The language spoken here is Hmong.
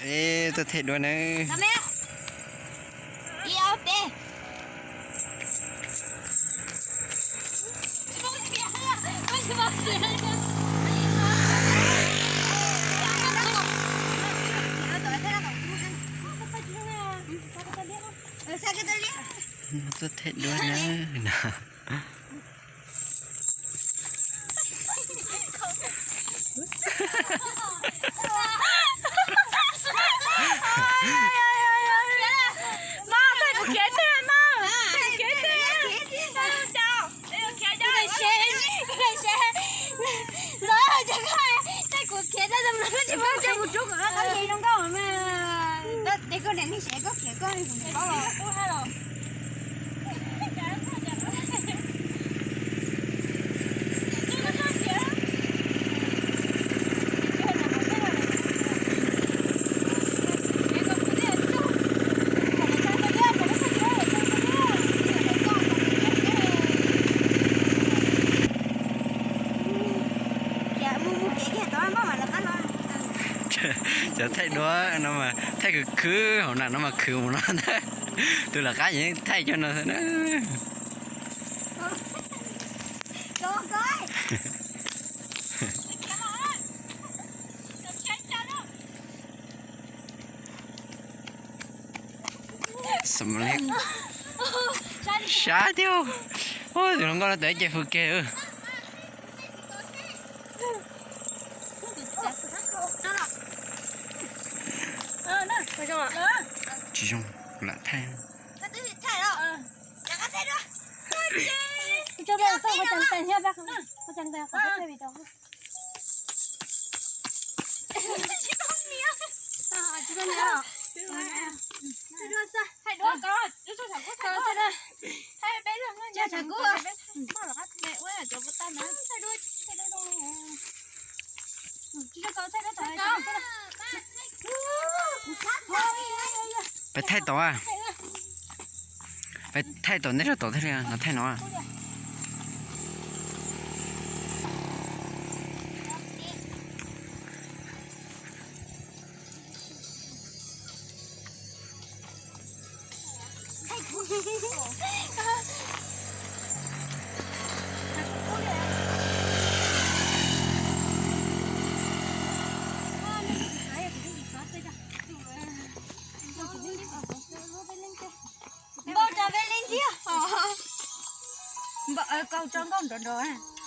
Ê, tuaj thaij duab nawb. Tuaj thaij duab nawb no. Cov thaij duab no mas thaij khwv khwv hauv na no mas khwv mus no ntag. Tus lawv qab yeej thaij cov no xwb na. Sab thiab. Tus hluas nkauj no tawm ib ce fws kiag. Tsis zoo, lam thaij. Peb thaij tau, peb thaij tau, nej rau tau thiaj li no thaij no. Npau rau peb leej thiab. Npau, kaus tso nkauj nrov nrov.